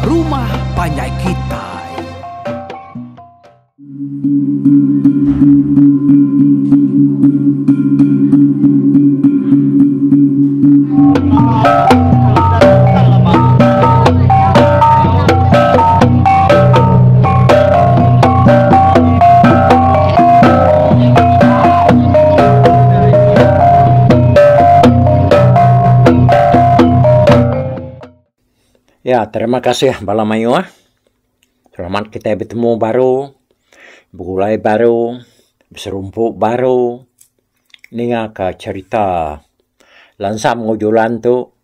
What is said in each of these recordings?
rumah panjai kitai. Ya terima kasih bala mayuh. Selamat kitai betemu baru, begulai baru, beserumpu baru ninga ka cherita lansam enggau julan tu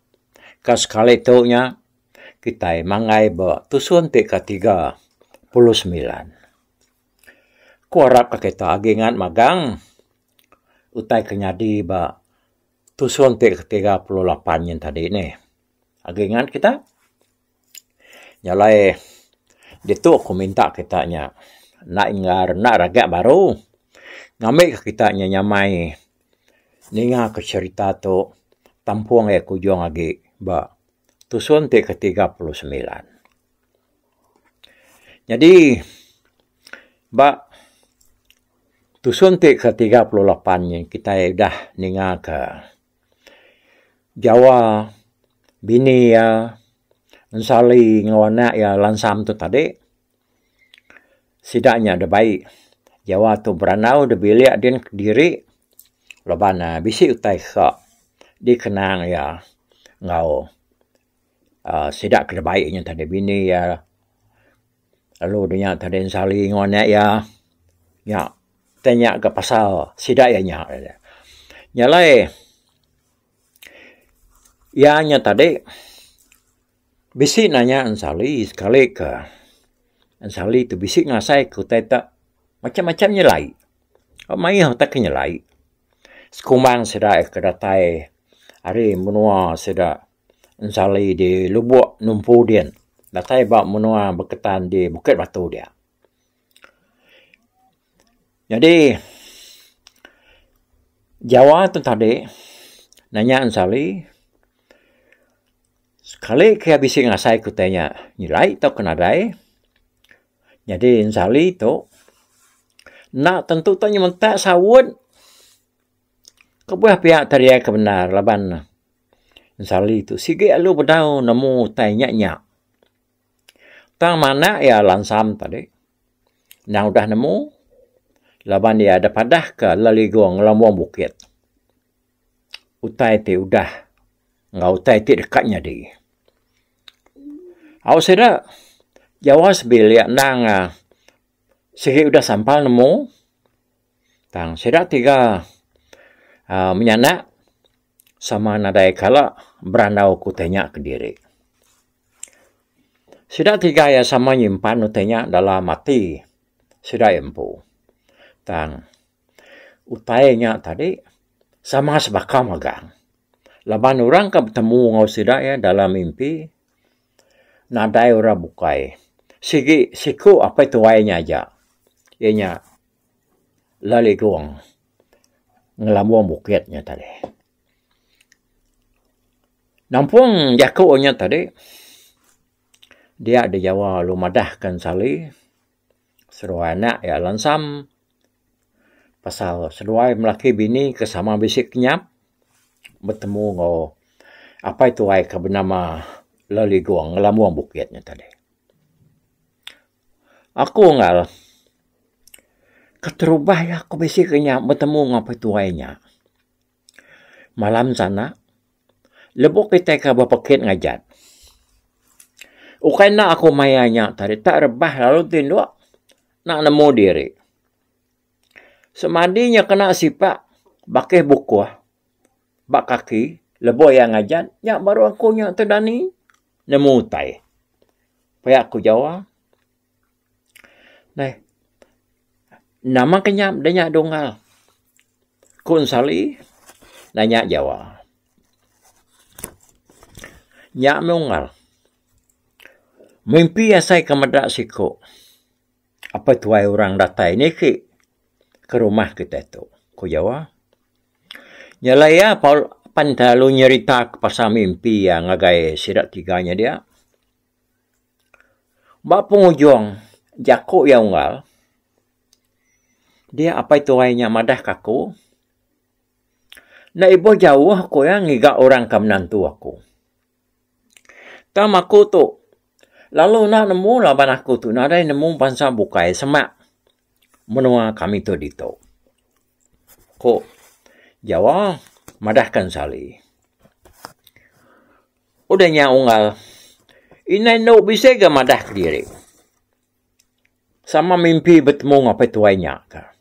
ka sekali tu nya kitai manggai ba tusun ti ke 39. Ku arap ka kita agi ngat magang utai ke nyadi ba tusun ti ke 38 nyin tadi nih. Agi ngat kita? Nya alai ditu ku minta kita nya enda inggar enda ragak baru ngambi ka kita nya nyamai ninga ka cherita tu tampung iya ke ujung agi ba tusun ti ke 39. Nyadi ba tusun ti ke 38 nyin kitai udah ninga ka Jawa bini iya ensali enggau anak iya lansam tu tadi sida nya da bai Jawa tu berandau da bilik din kediri laban ne bisi utai ka dikenang iya enggau uhh sida ke dibai nya tadi bini iya lalu nya tadi ensali enggau anak iya nya. Utai nya ga pasal sida iya nya. Nya alai iya nya tadi bisi nanya Ensali sekali ke Ensali tu bisi ngasai ke utai te macam macam nyelai. Mayuh utai ke nyelai. Sekumbang sida ke datai ari menua sida Ensali di Lubok Numpu din datai ba menua Beketan di Bukit Batu dia. Nyadi Jawa tu tadi nanya Ensali sekali ke iya bisi ngasai ke utai nya nyelai tauka nadai. Nyadi Ensali tu enda tentu te nyemetak saut kebuah pia te iya ke bendar laban Ensali tu sigi lalu bedau nemu utai nya nya. Tang manak iya lansam tadi endang udah nemu laban iya da padah ka Leligung ngelambung bukit utai ti udah enggau utai ti deka nyadi. Au sida jawa sebilik endang uhh sigi udah sampal nemu tang sida tiga uhh menyanak sama nadai kala berandau ku utai nya kediri. Sida tiga iya sama nyimpan utai nya dalam ati sida iya empu. Tang utai nya tadi sama sebaka magang laban orang ke betemu enggau sida iya dalam mimpi nadai orang bukai sigi siku apai tuai nya aja iya nya Leligung ngelambung bukit nya tadi. Nampung jaku nya tadi dia da jawa lalu madah ka Sali seduai anak iya lansam pasal seduai melaki bini ke sama bisi kenyap betemu enggau apai tuai ke benama Leligung ngelambung bukit nya tadi. Aku enggau keterubah iya aku bisi kenyap betemu enggau apai tuai nya. Malam sana lebuh kitai ke bepekit ngajat. Ukai enda aku maya nya tadi tak rebah lalu tinduk enda nemu diri. Semadi nya kena sipak bakih bukuh ba kaki lebuh iya ngajat nya baru aku nya tedani nemu utai. Pia ku Jawa. Neh nama kenyap da nya dunggal. Ku Ensali nanya Jawa. Nya meh unggal. Mimpi asai ke meda siku apai tuai orang datai niki ke rumah kitai tu, ku Jawa. Nya alai iya pan lalu nyerita pasal mimpi iya ngagai sida tiga nya dia. Ba pengujung jaku iya unggal, dia apai tuai nya madah ka aku, enda ibuh jauh ku iya ngiga orang ke menantu aku. Tang aku tu lalu enda nemu laban aku tu nadai nemu bansa bukai semak menua kami tu ditu. Ku Jawa madah ka Sali. Udah nya unggal indai endu bisi ga madah kediri. Sama mimpi betemu enggau apai tuai nya ka.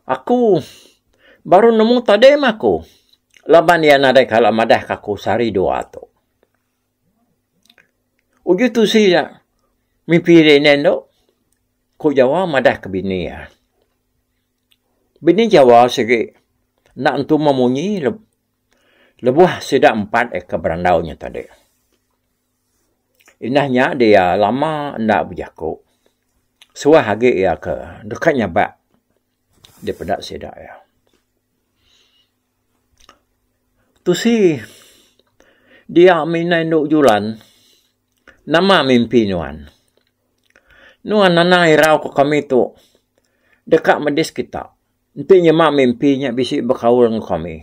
Aku baru nemu tadi mah aku laban iya nadai kala madah ka aku sehari dua tu. Uji tusi nya mimpi diri ine endo ku Jawa madah ke bini iya. Bini Jawa sigi enda entu memunyi lebuh sida empat ke berandau nya tadi. Indah nya dia lama enda bejaku. Suah agi iya ke deka nyabak dipeda sida iya. Tusi dia mina indu julan nama mimpi nuan. Nuan anang irau ke kami tu deka medis kita enti nyema mimpi nya bisi bekaul enggau kami.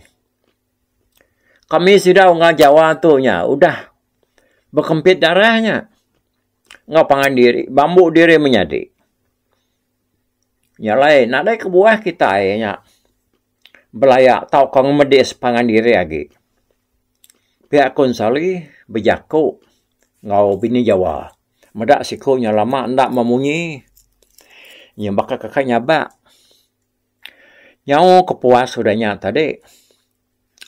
Kami sida enggau Jawa tu nya udah bekempit darah nya enggau pangan diri bambu diri menyadi. Nya alai nadai kebuah kitai nya belaya tauka ngemedis pangan diri agi. Pia ku Ensali bejaku enggau bini Jawa meda siku nya lama enda memunyi nya baka kaka nyabak. Nyau kepuas udah nya tadi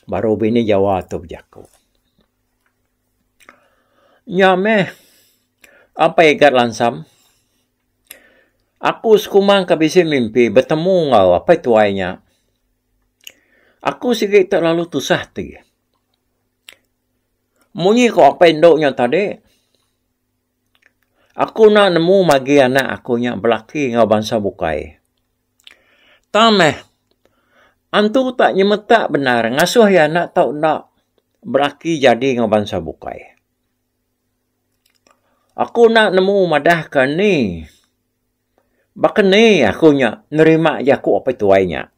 baru bini Jawa tu bejaku. Nya meh apai igat lansam aku sekumang ke bisi mimpi betemu enggau apai tuai nya. Aku sigi terlalu tusah ati. Munyi ko apai endu nya tadi. Aku enda nemu magi anak aku nya belaki enggau bansa bukai. Tang meh, antu tak nyemetak bendar ngasuh iya enda tau enda belaki jadi enggau bansa bukai. Aku enda nemu madahka ni baka ni aku nya nerima jaku apai tuai nya.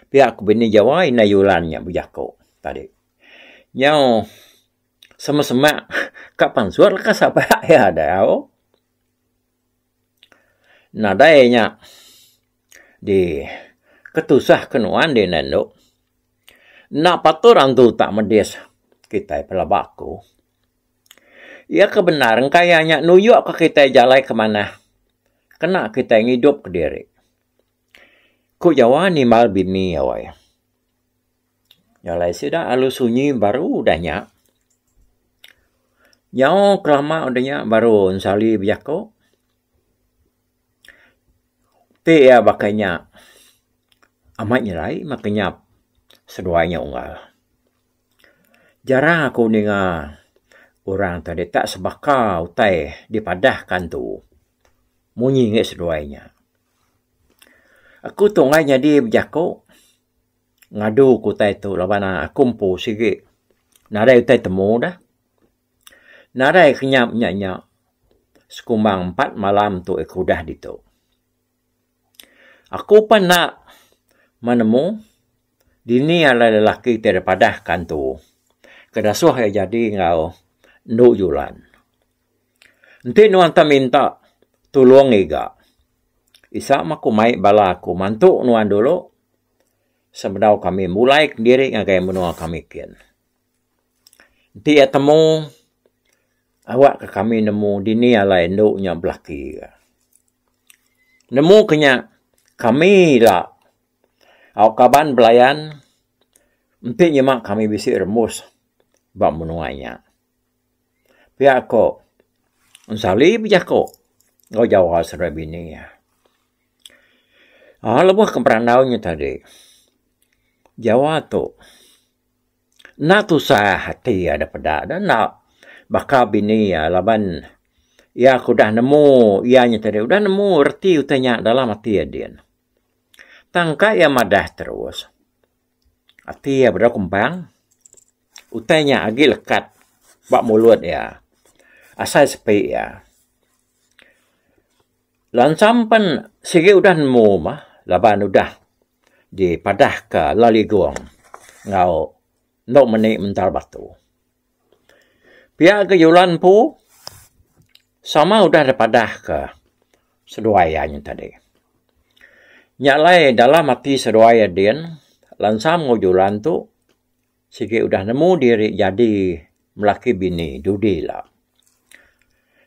Pia ku bini Jawa indai Yulan nya bejaku tadi. Nyau Semak-semak ka pansut ka sabak iya dau. Nadai nya di ketusah ke nuan di enda. Enda patut antu tak medis kitai pelaba aku. Iya ke bendar engka iya nya nuyuk ka kitai jalai ke manah kena kitai ngidup kediri. Ku Jawa nimbal bini awai. Jalai sida alu sunyi baru udah nya. Nyau kelama udah nya baru Ensali bejaku. Ti iya baka nya amat nyelai meh kenyap seduai nya unggal. Jarang aku ninga orang tadi tak sebaka utai dipadah ka antu munyi ngi seduai nya. Aku tu enggai nyadi bejaku. Ngadu ku utai tu laban aku empu sigi nadai utai temu dah. Nadai kenyap nya nya sekumbang empat malam tu aku udah ditu. Aku pan enda menemu dini alai lelaki ti dipadah ka antu ke dasuh iya jadi enggau endu julan. Enti nuan tak minta tulung ngiga isa mah ku mai bala aku mantu nuan dulu. Sebedau kami mulai kediri ngagai menua kami kin. Enti iya temu, awak ke kami nemu dini alai endu nya belaki. Nemu ke nya, kami ila au kaban belayan enti nyema kami bisi rembus ba menua nya. Pia ko Ensali bejaku enggau Jawa seduai bini iya. Aaa lebuh ke berandau nya tadi Jawa tu enda tusah ati iya da peda da enda baka bini iya laban iya ke udah nemu iya nya tadi udah nemu reti utai nya dalam ati iya din. Tang ka iya madah terus ati iya bedau kempang. Utai nya agi lekat ba mulut iya. Asai sepi iya. Lansam pen sigi udah nemu mah laban udah dipadahka Laligong enggau endo meni mental batu. Pia ga Julan empu sama udah dipadahka seduai iya nya tadi. Nya alai dalam ati seduai iya din Lansam enggau Julan tu sigi udah nemu diri jadi melaki bini dudi ila.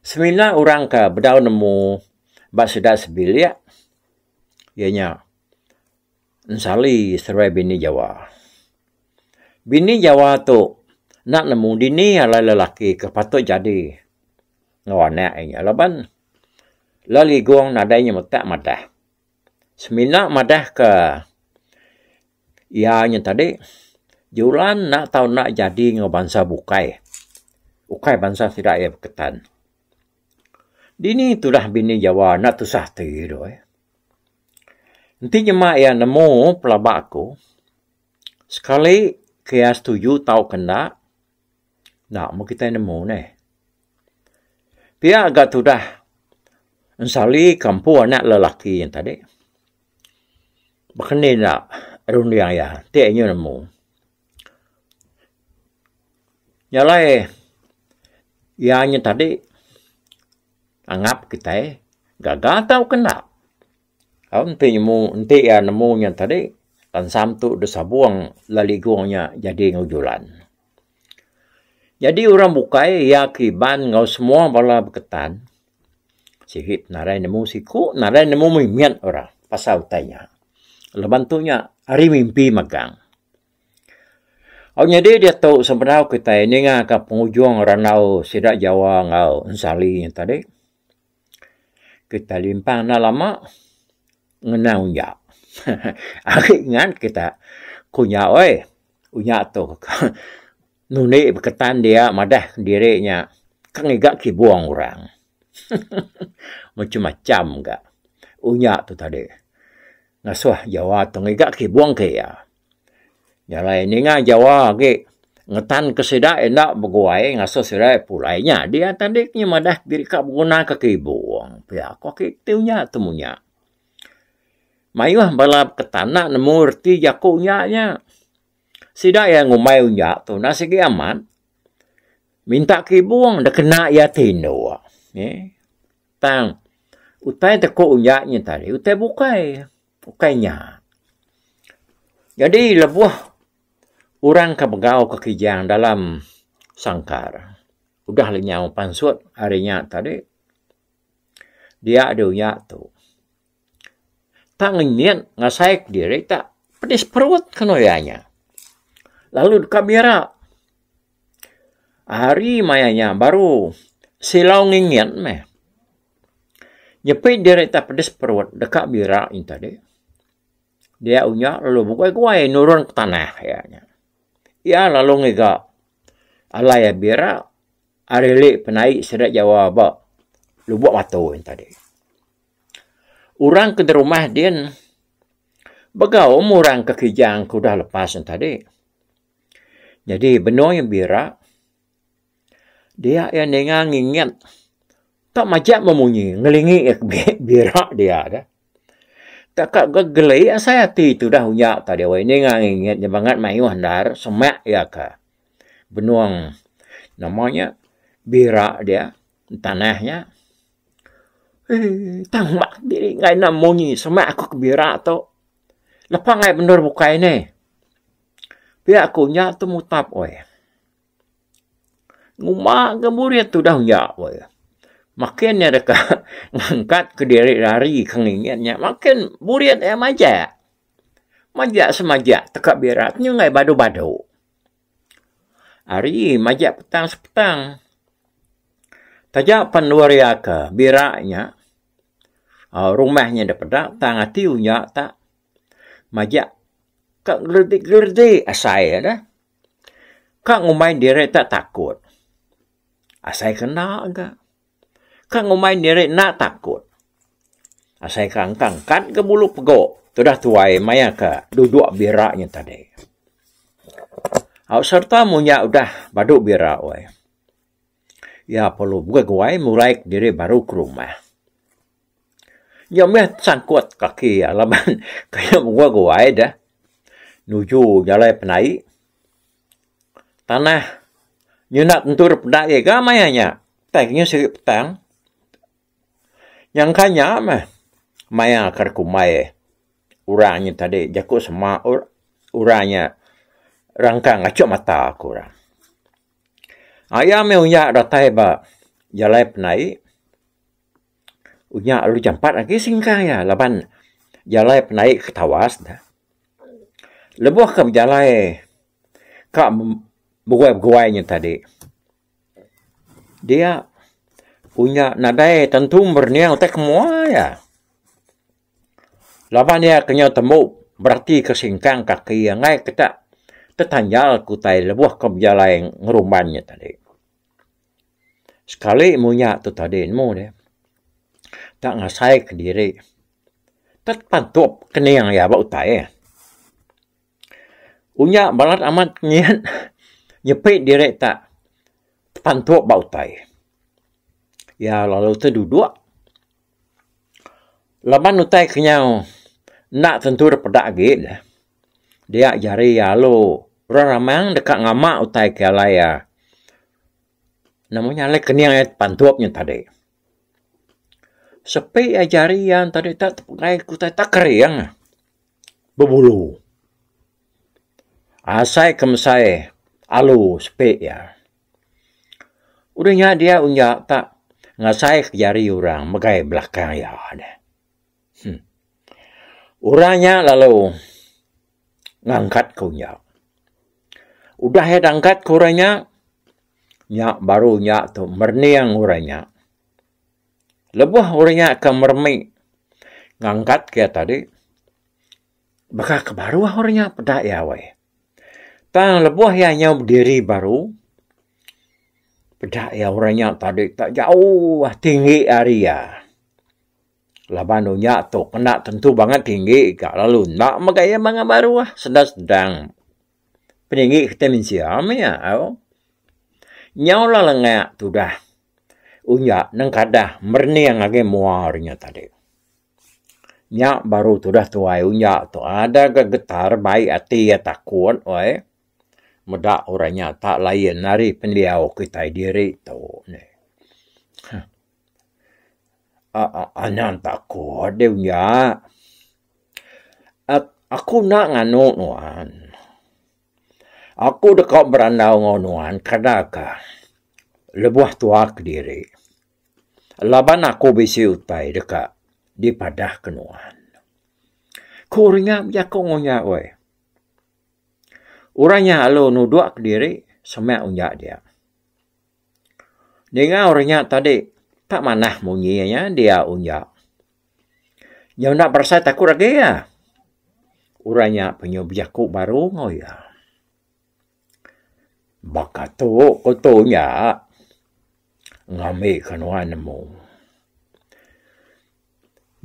Semina orang ke bedau nemu ba sida sebilik iya nya Ensali seruai bini Jawa. Bini Jawa tu enda nemu dini alai lelaki ke patut jadi enggau anak iya laban Leligong nadai nyemetak madah. Semina madah ke Iya nya tadi, Julan enda tau enda jadi enggau bansa bukai. Ukai bansa sida iya beketan. Dini tudah bini Jawa enda tusah ati tu eh. Enti nyema iya nemu pelaba aku, sekali ke iya setuju tauka enda, enda meh kitai nemu neh. Pia ga tudah ensali ke empu anak lelaki nya tadi. Baka ni enda runding iya ti inya nemu. Nya alai iya nya tadi anggap kitai gaga tauka enda. Au enti nemu enti iya nemu nya tadi lansam tu da sabung leligung nya jadi enggau julan. Nyadi orang bukai iya ke Iban enggau semua bala beketan Sigi nadai nemu siku nadai nemu mimit orang pasal utai nya. Laban tu nya ari mimpi magang. Au nyadi diatu sebedau kitai ninga ka pengujung randau sida Jawa enggau Ensali nya tadi kitai limpang enda lama ngena unya. Ari ngan kita ku nya oi unya tu Nundi beketan dia madah diri nya ka ngiga kibung orang. Macam-macam ga unya tu tadi ngasuh Jawa tu ngiga kibung ke iya. Nya alai ninga Jawa agi ngetan ke sida enda beguai ngasuh sida pulai nya dia tadi ke madah diri ka beguna ke kibung pia ko agi ti unya tu munya. Mayuh bala beketan enda nemu reti jaku unya nya. Sida iya ngumbai unya tu enda sigi amat. Minta kibung da kena iya tinduk. Eeh. Tang utai teku unya nya tadi utai bukai, ukai nya. Jadi lebuh orang ke begau ke kijang dalam sangkar udah lenyau pansut ari nya tadi dia deh unya tu. Tak ngenyit ngasai kediri tak pedis perut kenu iya nya. Lalu deka bira. Hari maya nya baru silau ngenyit meh. Nyepi diri tak pedis perut deka bira nya tadi. Dia unya lalu beguai-guai nurun ke tanah iya nya. Iya lalu ngiga alai iya bira ari ili penaik sida Jawa ba Lubok Batu nya tadi. Orang ke derumah din begau orang ke kijang ke udah lepas ne tadi. Nyadi benung iya bira dia iya ninga ngingit tak majak memunyi ngelingi iya ke bira dia deh. Tak ka geli asai ati tudah unya tadi weh ninga ngingit nya bangat mayuh endar semak iya ka benung nama nya bira dia tanah nya. Eii tang ba diri enggai enda munyi semak aku ke bira tu. Lepa enggai endur bukai neh. Pia ku nya tu mutap weh. Ngumba ga murid tudah nya weh. Makin iya deka ngangkat ke diri rari ke ngingit nya makin murid iya majak. Majak semajak teka bira tu nyunggai badu-badu. Hari majak petang sepetang. Taja pan endur iya ke bira nya uhh rumah nya da peda tang ati unya ta majak ka geredi-geredi asai iya deh. Ka ngumbai diri ta takut asai ke enda ga. Ka ngumbai diri enda takut asai ke angkat-angkat ga bulu pego tudah tuai maya ke duduk bira nya tadi. Au sereta munya udah badu bira weh. Iya perlu beguai-guai mulai kediri baru ke rumah. Nya meh sangkut kaki iya laban kayuh beguai-guai deh nuju jalai penai. Tanah nyuna tentu dep peda iya ga maya nya. Tai nyu sigi petang. Nyangka nya meh maya ke kumbai orang nya tadi jaku sema orang nya rangkang achuk mata ku orang. Aya meh unya datai ba jalai penai. Unya lalu jampat agi singkang iya laban jalai penaik ke tawas ne. Lebuh ke bejalai ka beguai-beguai nya tadi dia unya nadai tentu merening utai ke mua iya. Laban iya ke nyau tembu beratika singkang kaki iya enggai ke tak tetanjal ke utai lebuh ke bejalai ngerumban nya tadi. Sekali munya tu tadi nemu deh. Tak ngasai kediri. Tet pantup kening iya ba utai. Unya balat amat nyin nyepi diri tak tepantup ba utai. Iya lalu teduduk laban utai kenyau enda tentu dep peda agi deh. Dia jari iya lalu reramang deka ngama utai ke alai iya. Nama nya alai kening iya pantup nya tadi. Sepi iya jari iya tadi tak tepegai ku utai tak kering bebulu. Asai ke mesai alu sepi iya. Udah nya dia unya tak ngasai ke jari orang megai belakang iya deh. Huh. Orang nya lalu ngangkat ke unya. Udah iya dangkat ke orang nya, nya baru nya tu merening orang nya. Lebuh orang nya ke meremi ngangkat ke iya tadi, baka ke baruh orang nya peda iya weh. Tang lebuh iya nyau bediri baru, peda iya orang nya tadi tak jauh tinggi ari iya. Laban unya tu kena tentu bangat tinggi ka lalu enda mega iya bangat baruh sedang-sedang peninggi kitai mensia meh iya au. Nyau la lenga tudah unya nengkadah merening ngagai mua re nya tadi. Nya baru tudah tuai unya tu ada ga getar bai ati iya takut weh meda orang nya tak lain ari pendiau kitai diri tu neh. Anang takut deh unya. Aku enda nganu nuan. Aku deka berandau enggau nuan kada ka lebuh tua kediri. Laban aku bisi utai deka dipadah ke nuan. Ku ringa bejaku enggau unya weh. Orang nya lalu nudok kediri semak unya dia. Ninga orang nya tadi tak manah munyi iya dia unya. Nyau enda berasai takut agi iya. Orang nya penyu bejaku baru enggau iya. Baka tu ku tu nya ngambi ka nuan nemu.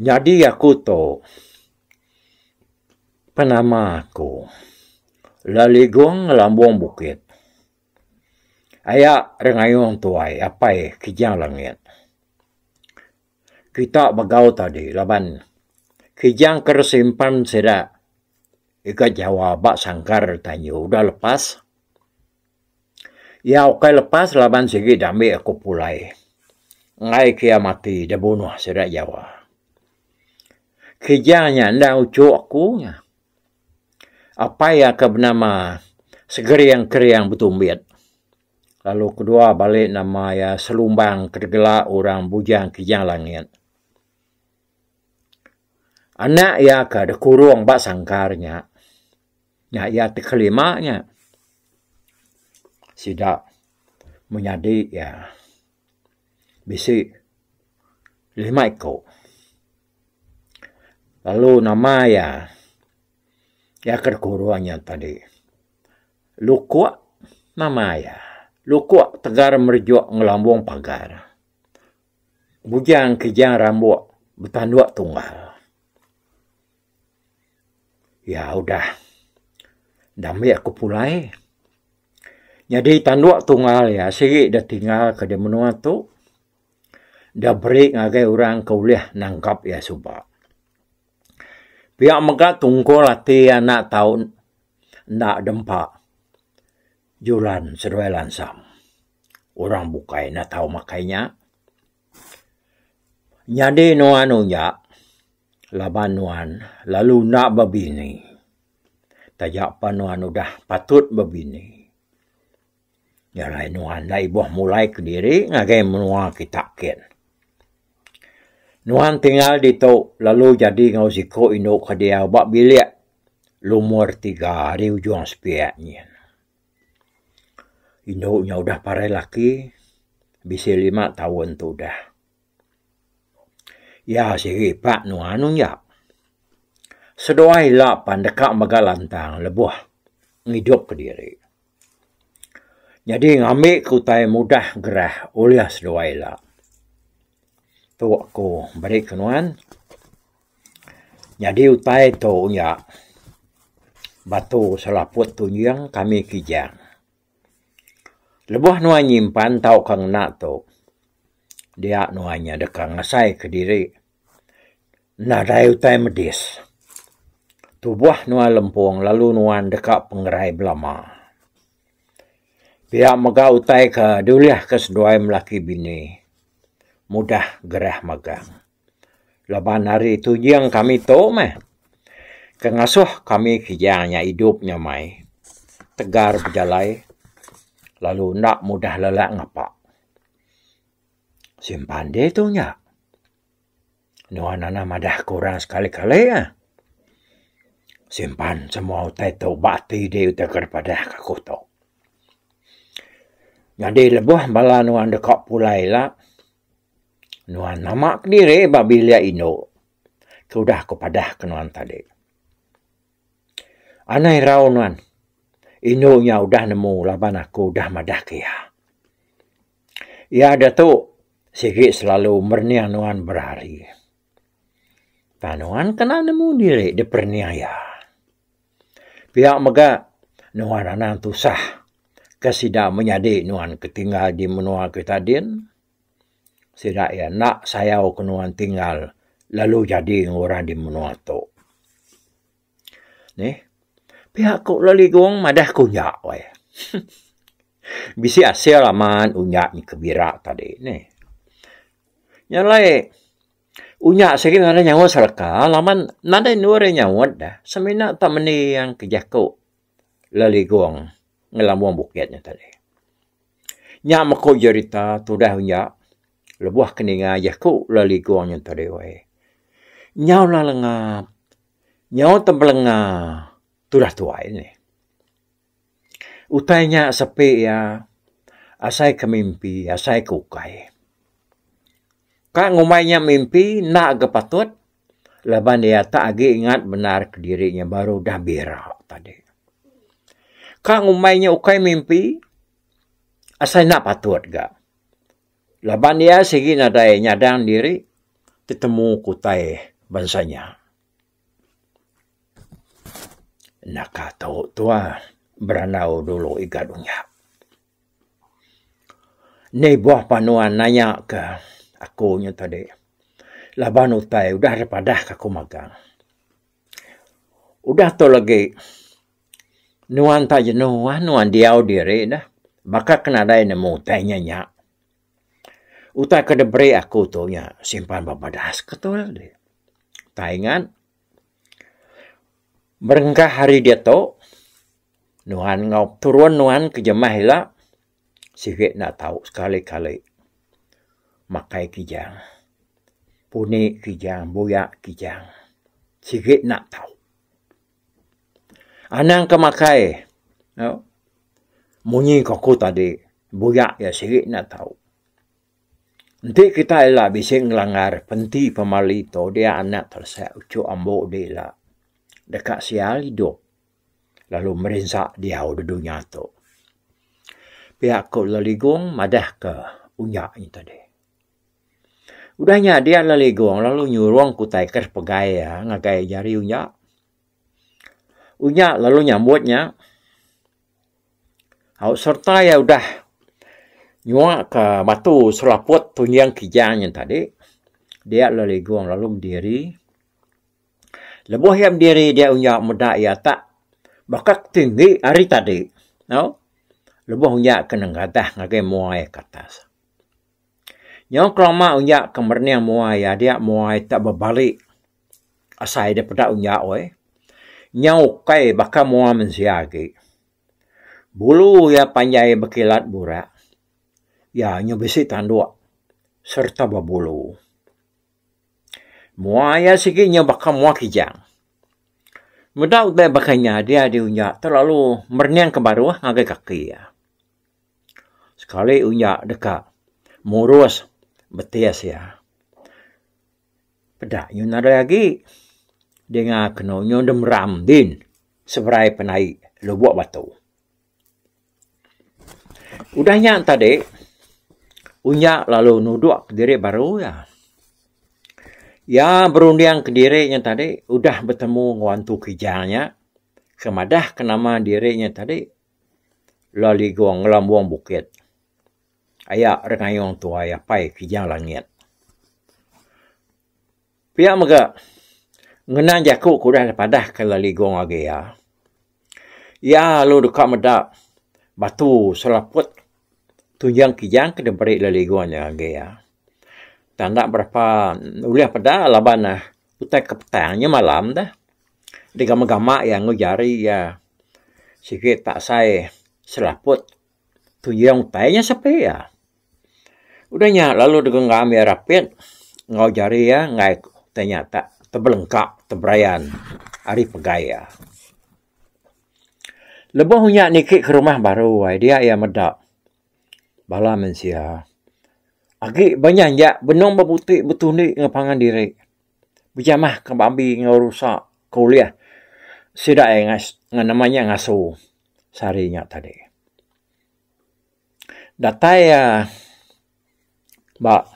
Nyadi aku tu penama aku Leligung Lambung Bukit. Aya Rengayung tuai apai Kijang Langit. Kita begau tadi laban Kijang ke simpan sida ika Jawa ba sangkar Tanju udah lepas. Iya ukai lepas laban sigi diambi aku pulai enggai ke iya mati dibunuh sida Jawa. Kijang nya endang uchu aku nya. Apai iya ke benama Segering Kering Betumbit lalu kedua bali nama iya Selumbang ke digela orang Bujang Kijang Langit. Anak iya ke dikurung ba sangkar nya, nya iya ti kelima nya. Sida menyadi iya bisi lima iku. Lalu nama iya, iya ke dikurung nya tadi Lukok nama iya. Lukok tegar merejok ngelambung pagar. Bujang kijang rambok betanduk tunggal. Iya udah dambi aku pulai. Nyadi tanduk tunggal iya sigi deh tinggal ke di menua tu deh beri ngagai orang ke ulih nangkap iya suba. Pia mega tungkul ati iya enda tau enda dempa julan seduai lansam. Orang bukai enda tau makai nya. Nyadi nuan unya laban nuan lalu enda bebini. Taja pan nuan udah patut bebini. Nya alai nuan enda ibuh mulai kediri ngagai menua kita kin. Nuan tinggal ditu lalu jadi enggau siku indu ke diau ba bilik lumur tiga ari ujung sepiak nyin. Indu nya udah parai laki bisi lima taun tu udah. Iya sigi pak nuan unja. Seduai ila pan deka mega lantang lebuh ngidup kediri. Nyadi ngambi ke utai mudah gerah ulih seduai ila. Tu aku beri ke nuan. Nyadi utai tu nya batu selaput tunjing kami kijang. Lebuh nuan nyimpan tauka ngena tu dia nuan nya deka ngasai kediri nadai utai medis. Tubuh nuan lempung lalu nuan deka pengerai belama. Pia mega utai ke diulih ke seduai melaki bini mudah gerah magang. Laban ari tujing kami tu meh ke ngasuh kami kijang nya idup nyamai tegar bejalai lalu enda mudah lelak ngapa. Simpan deh tu nya. Nuan anang madah ke orang sekali kali ah. Simpan semua utai tu ba ati deh utai ke dipadah ka aku tu. Nyadi lebuh bala nuan deka pulai ila. Nuan nama kediri ba bilik indu ke udah ku padah ke nuan tadi. Anang irau nuan, indu nya udah nemu laban aku udah madah ke iya. Iya diatu sigi selalu merening nuan berari. Tang nuan kena nemu diri diperening iya. Pia mega nuan anang tusah ke sida menyadi nuan ke tinggal di menua kita din. Sida iya enda sayau ke nuan tinggal lalu jadi enggau orang di menua tu. Nih, pia ku Leligung madah ke unya weh. Bisi asil amat unya ke bira tadi nih. Nya alai unya sigi nadai nyaut sereta laban nadai endur iya nyaut dah semina tak mending ke jaku Leligung ngelambung bukit nya tadi. Nya meko jerita tudah unya lebuh ke ninga jaku Leligung nya tadi weh. Nyau la lengap, nyau tembelenga tudah tuai nih. Utai nya sepi iya asai ke mimpi asai ke ukai. Ka ngumbai nya mimpi enda ga patut laban iya tak agi ingat bendar kediri nya baru udah bira tadi. Ka ngumbai nya ukai mimpi asai enda patut ga laban iya sigi nadai nyadang diri tetemu ke utai bansa nya. Naka tu tuah berandau dulu iga dunya. Ni buah panuan nanya ke aku nya tadi laban utai udah dipadah ka aku magang. Udah tu lagi nuan tak jenuh nuan diau diri ne baka ke nadai nemu utai nya nya. Utai ke diberi aku tu nya simpan ba badas ke tu lagi. Tak ingat berengkah hari diatu nuan enggau turun nuan ke jemah ila sigi enda tau sekali kali makai kijang puni kijang buya kijang sigi enda tau. Anang ke makai munyi ku aku tadi buya iya sigi enda tau. Enti kita ila bisi ngelanggar penti pemali tu dia anak telesak uchu ambu di ila deka sial idup lalu merinsa diau da dunya tu. Pia ku Leligung madah ke unya nya tadi. Udah nya dia Leligung lalu nyurung ke utai ke pegai iya ngagai jari unya. Unya lalu nyambut nya. Au sereta iya udah nyua ka batu selaput tunjing kijang nya tadi dia Leligong lalu bediri. Lebuh iya bediri dia unya meda iya tak baka tinggi ari tadi. Au lebuh unya ke nenggadah ngagai mua iya ke atas. Nyau kelama unya ke merening mua iya dia mua iya tak bebali asai dep peda unya weh. Nyau ukai baka mua mensia agi. Bulu iya panjai bekilat burak. Iya nyau bisi tanduk sereta bebulu. Mua iya sigi nyau baka mua kijang. Meda utai baka nya dia diunya terlalu merening ke baruh ngagai kaki iya. Sekali unya deka murus betis iya. Peda nyu nadai agi dinga kenu nyu deh meram din seberai penai Lubok Batu. Udah nya tadi unya lalu nudok kediri baru iya. Iya berunding kediri nya tadi udah betemu enggau antu kijang nya ke madah ke nama diri nya tadi. Leligong ngelambung bukit. Aya Rengayung tuai apai Kijang Langit. Pia mega ngenang jaku ke udah dipadahka Leligong agi iya. Iya lalu deka meda batu selaput tunjang Kijang ke diberi Leligong nya agi iya. Tang enda berapa ulih peda laban ne utai ke petang nya malam deh. Digama-gama iya enggau jari iya. Sigi tak asai selaput tuyung utai nya sepi iya. Udah nya lalu digenggam iya rapit enggau jari iya enggai utai nya tak tebelengka teberayan ari pegai iya. Lebuh inya niki ke rumah baru ai dia iya meda bala mensia agi ba nyanjak benung bebuti betundi enggau pangan diri. Bejamah ke babi enggau rusa ke ulih sida iya nama nya ngasu sehari nya tadi. Datai iya ba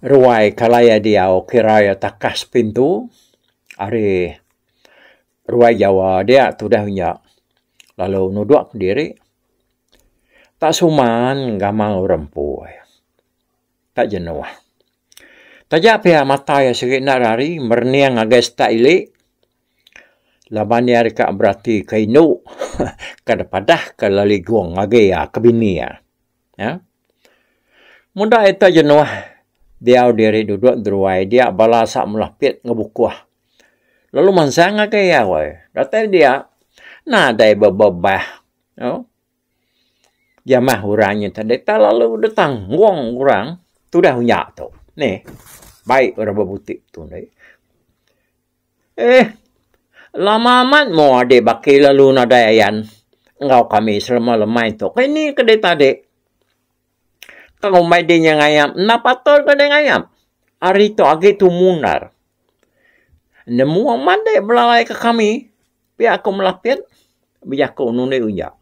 ruai ke alai iya diau kira iya takah sepintu ari ruai jawa dia tudah inya lalu nudok diri tak suman gamal orang empu. Tak jenuh. Taja pia mata iya sigi enda rari merening ngagai setak ili laban iya deka beratika indu ke dipadahka Leligong ngagai iya ke bini iya. Nya. Muda iya tak jenuh diau diri duduk deruai dia bala asa melapit enggau bukuh lalu mansang ngagai iya weh. Datai dia nadai bebebah. Jamah orang nya tadi tak lalu deh tanggung orang tudah unya tu. Nih baik orang bebuti tu nih. Eh lama amat mo adik baki lalu nadai ayan enggau kami selama lemai tu. Kini ke deh tadi. Ka ngumbai deh nya ngayap enda patut ke deh ngayap. Hari tu agi tumu endar. Nemu amat deh belalai ke kami. Pia aku melapit bejaku nundi unya.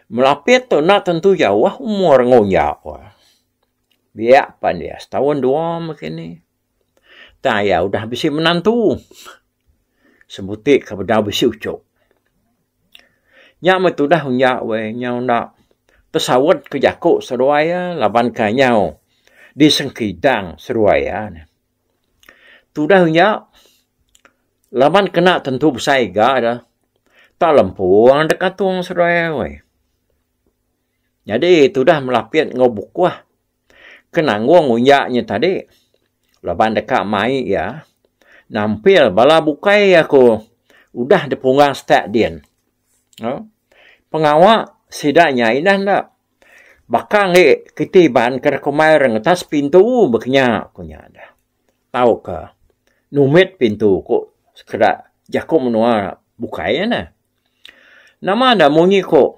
Melapit tu enda tentu jauh umur enggau unya. Biak pan iya setaun dua meh kini. Tang iya udah bisi menantu. Sebuti ke bedau bisi uchu. Nya meh tudah unya weh nyau enda tesaut ke jaku seduai iya laban ke nyau disengkidang seduai iya. Tudah nya laban kena tentu besai ga da tak lempung da katung seduai weh. Nyadi tudah melapit enggau bukuh ke nanggung unya nya tadi laban deka mai iya nampil bala bukai aku udah dipunggang setak din. Pengawa sida nya indah enda baka enggi kiti Iban ke kumbai orang ngetas pintu baka nya ku nya dah. Tauka numit pintu ku sekeda jaku menua bukai ne. Nama enda munyi ku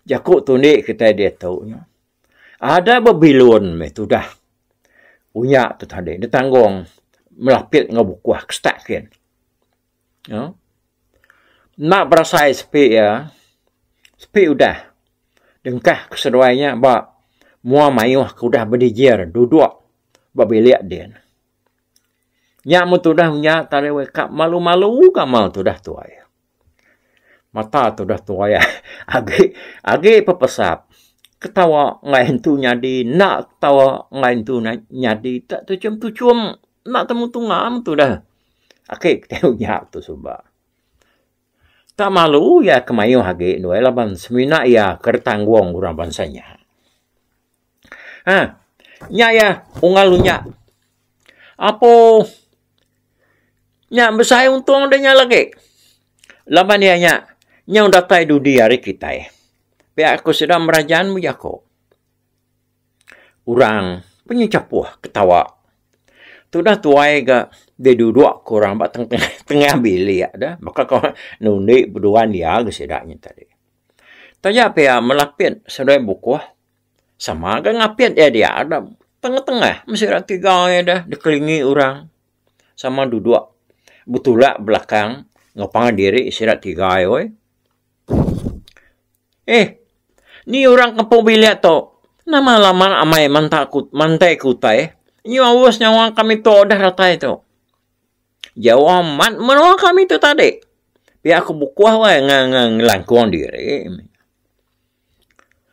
jaku tundi kitai diatu nya. Ada bebilun meh tudah unya tu tadi ditanggung melapit enggau bukuh ke setak kin. Enda berasai sepi iya, sepi udah dengkah ke seduai nya ba mua mayuh ke udah bedijir duduk ba bilik din. Nya meh tudah nya tadi weh ka malu-malu gamal tudah tuai. Mata tudah tuai agi agi pepesap ketawa enggai entu nyadi enda ketawa enggai entu nyadi tak tuchum tuchum enda temu tunga meh tudah aki kitai unya tu suba. Tak malu iya ke mayuh agi endur laban semina iya ke ditanggung orang bansa nya. Ha nya iya unggal unya apo nya besai untung deh nya lagi laban iya nya nyau datai dudi ari kitai. Pia ku sida merajan bejaku. Orang penyechapuh ketawa. Tudah tuai ga diduduk ke orang ba tengah bilik deh baka ko nundi beduan iya ga sida nya tadi. Taja pia melapit seduai bukuh sama ga ngapit iya dia da tengah-tengah meh sida tiga iya deh dikelingi orang sama duduk betulak belakang enggau pangan diri sida tiga iya weh. Eh, ni orang kampung bilik tu. Nama lama amai manta ku mantai ke utai. Nyu aus nyawa kami tu udah datai tu. Jauh amat menua kami tu tadi. Pia ku bukuh weh nge nge ngelangkung diri.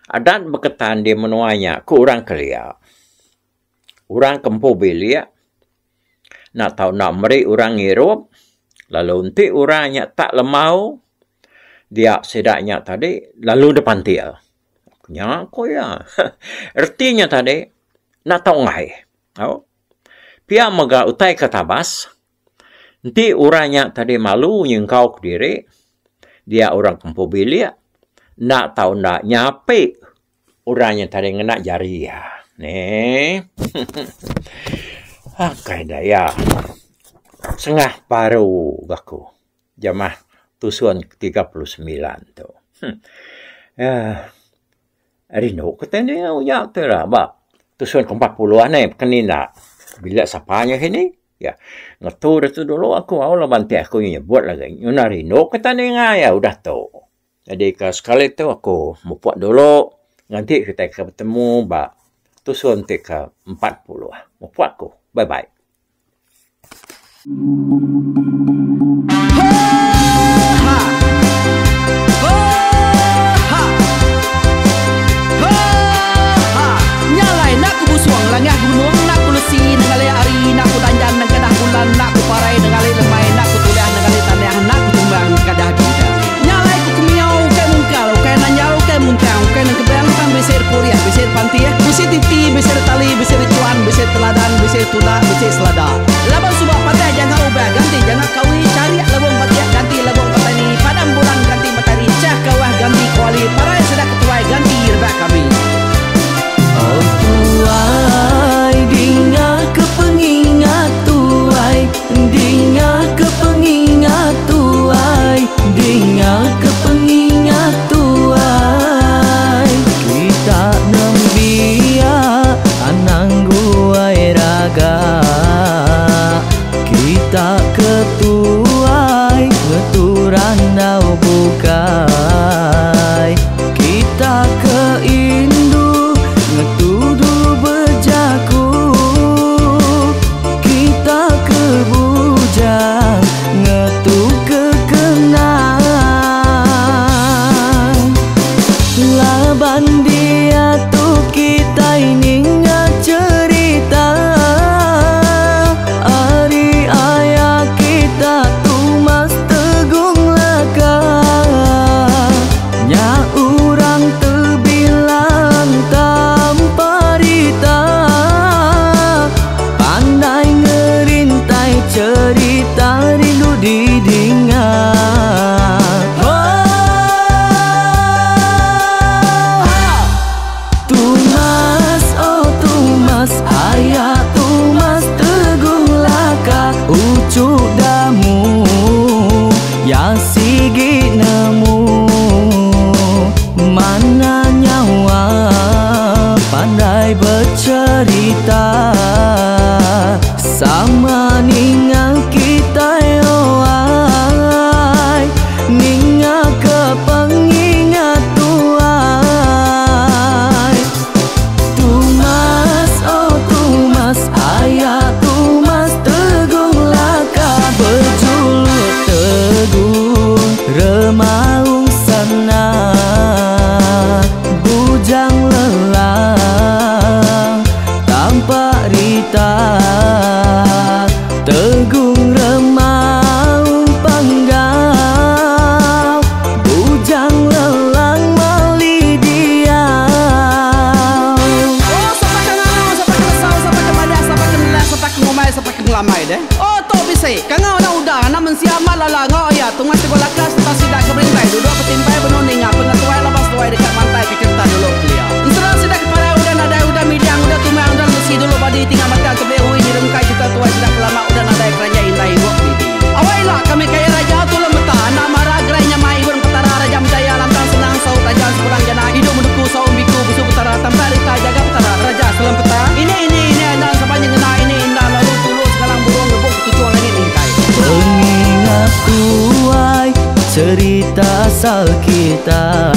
Adat beketan di menua nya ku orang kelia. Orang ke empu bilik enda tau enda meri orang ngirup lalu enti orang nya tak lemau dia sida nya tadi lalu dep pantil. Nya ku iya. Reti nya tadi enda tau enggai. Au. Pia mega utai ke tabas enti orang nya tadi malu nyengkau kediri dia orang ke empu bilik enda tau enda nyapi Orang nya tadi ngena jari iya. Neh. Akai da iya. Sengah baru ga aku. Jamah tusun ke 39 tu. Uhh rindu ke tai ninga unya tu ira ba tusun ke 40 anih ke ninda. Bila sapa nya sini. Ya. Ngetu da tu dulu aku au laban ti aku nyebut lagi. Nyuna rindu ke tai ninga iya udah tu. Nyadi ka sekali tu aku mupuk dulu nganti kitai ke betemu ba tusun ti ke 40. Mupuk aku. Bye bye. Oh tuai dinga ke pengingat tuai dinga ke pengingat tuai dinga ke pengingat tuai kita nembiak anang guai raga. asal kitai.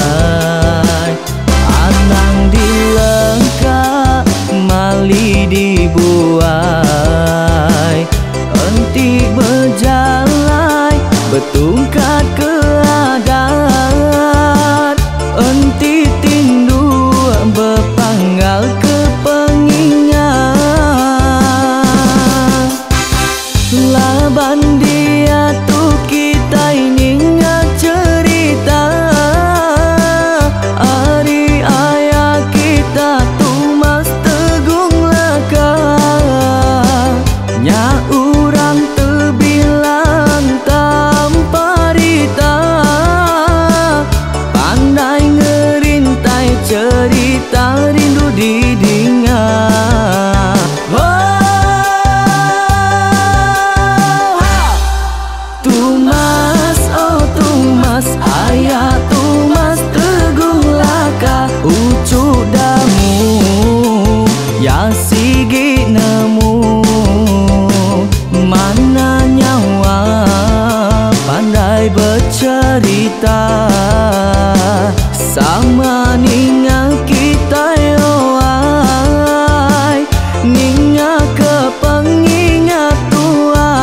Anang dilengka mali dibuai. Enti bejalai betungkat ke adat. Enti tinduk bepanggal ke pengingat. Laban diatu kitai ninga cherita ari aya kita Tumas Tegung Laka. Nya orang tebilang tanpa rita. Pandai ngerintai cherita rindu didinga. Tumas, oh Tumas, aya Tumas Tegung Laka. Uchu Damu, ya sigi nemu. Mana nyawa pandai becherita. Sama ninga kitai oai, ninga ke pengingat tuai.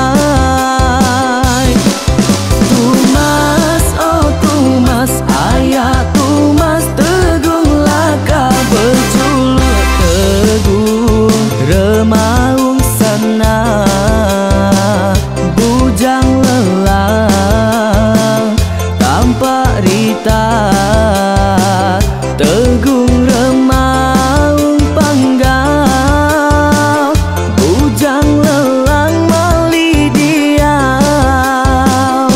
Tumas, oh Tumas, aya Tumas Tegung Laka. Bejuluk Tegung Remaung Sana. Bujang lelang tanpa rita. Tegung Remaung Panggau. Bujang lelang mali diau.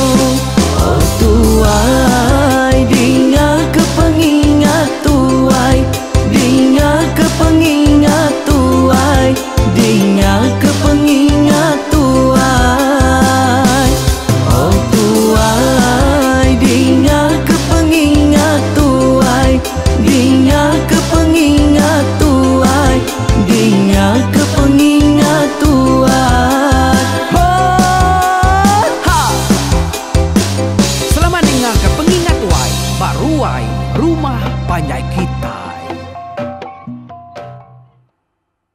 Oh tuai, dinga ke pengingat tuai. Dinga ke pengingat tuai. Dinga ke pengingat tuai. Oh tuai, dinga ke pengingat tuai. Dinga